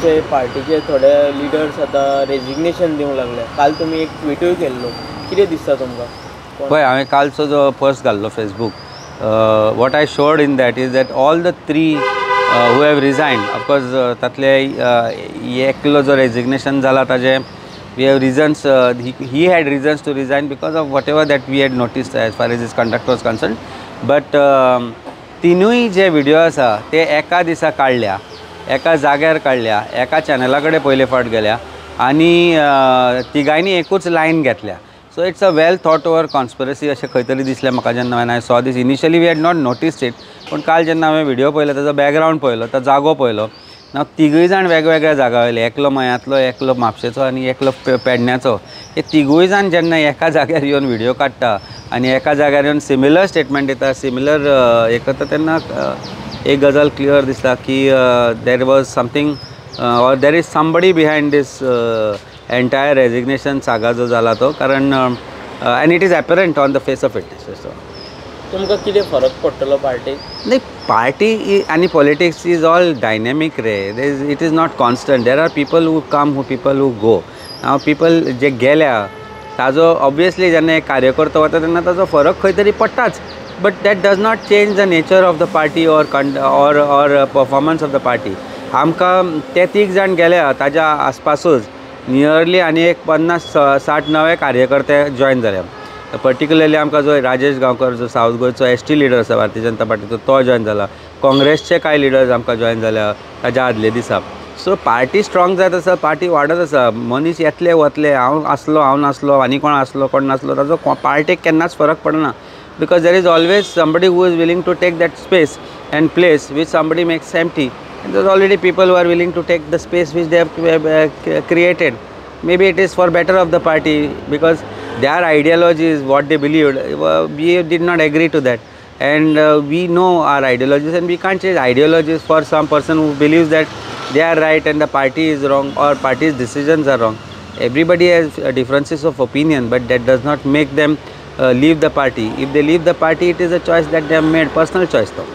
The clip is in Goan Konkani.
तुमचे पार्टीचे थोडे लिडर्स आतां रेजिग्नेशन दिवंक लागले. काल तुमी एक ट्विटूय केल्लो, कितें दिसता तुमकां? पळय, हांवें कालचो जो पोस्ट घाल्लो Facebook, what I showed in that is that all the three who have resigned, of course तातले एकलो जो रेजिग्नेशन जाला ताजें we have reasons, he had reasons to resign because of whatever that we had noticed as far as his conduct was concerned. But तिनूय जे व्हिडियो आसा ते एका दिसा काडल्या, एका जाग्यार काडल्या, एका चॅनला कडेन पयले फावट गेल्या आनी तिगांयनी एकूच लायन घेतल्या. So it's a well thought over conspiracy अशें खंय तरी दिसलें म्हाका जेन्ना when I saw this. Initially we had not noticed it, पूण काल जेन्ना हांवें व्हिडियो पळयलो, ताजो बॅकग्रावंड पळयलो, तो जागो पळयलो ना, तिगूय जाण वेगवेगळ्या जाग्या वयले, एकलो मयांतलो, एकलो म्हापशेचो आनी एकलो पेडण्याचो. हे तिगूय जाण जेन्ना एका जाग्यार येवन व्हिडियो काडटा आनी एका जाग्यार येवन सिमिलर स्टेटमेंट दिता, सिमिलर हे करता, तेन्ना एक गजाल क्लियर दिसता की there was something or there is somebody behind this entire resignation saga जो जाला तो, कारण and it is apparent on the face of it. तुमकां कितें फरक पडटलो पार्टीक? नाही, पार्टी आनी politics is all dynamic ray. It is not constant. There are people who come, who people who go. Now people जे गेल्या ताजो ऑब्वियसली जेन्ना एक कार्यकर्तो वता तेन्ना ताजो फरक खंय तरी पडटाच, but that does not change the nature of the party or performance of the party. आमकां ते तीग जाण गेल्या ताज्या आसपासूच नियरली आनी एक 50-60 नवे कार्यकर्ते जॉयन जाले. पर्टिक्युलरली आमकां जो राजेश गांवकर जो सावथ गोंयचो एस टी लिडर आसा भारतीय जनता पार्टीचो, तो जॉयन जाला. काँग्रेसचे कांय लिडर्स आमकां जॉयन जाल्या ताज्या आदले दिसा. सो पार्टी स्ट्रॉंग जायत आसा, पार्टी वाडत आसा. मनीस येतले वतले, हांव आसलो हांव नासलो, आनी कोण आसलो कोण नासलो, ताजो पार्टीक केन्नाच फरक पडना, because there is always somebody who is willing to take that space and place which somebody makes empty. And there's already people who are willing to take the space which they have created. Maybe it is for better of the party, because their ideology is what they believed. We did not agree to that, and we know our ideologies, and we can't change ideologies for some person who believes that they are right and the party is wrong or party's decisions are wrong. Everybody has differences of opinion, but that does not make them leave the party. If they leave the party, it is a choice that they have made, personal choice though.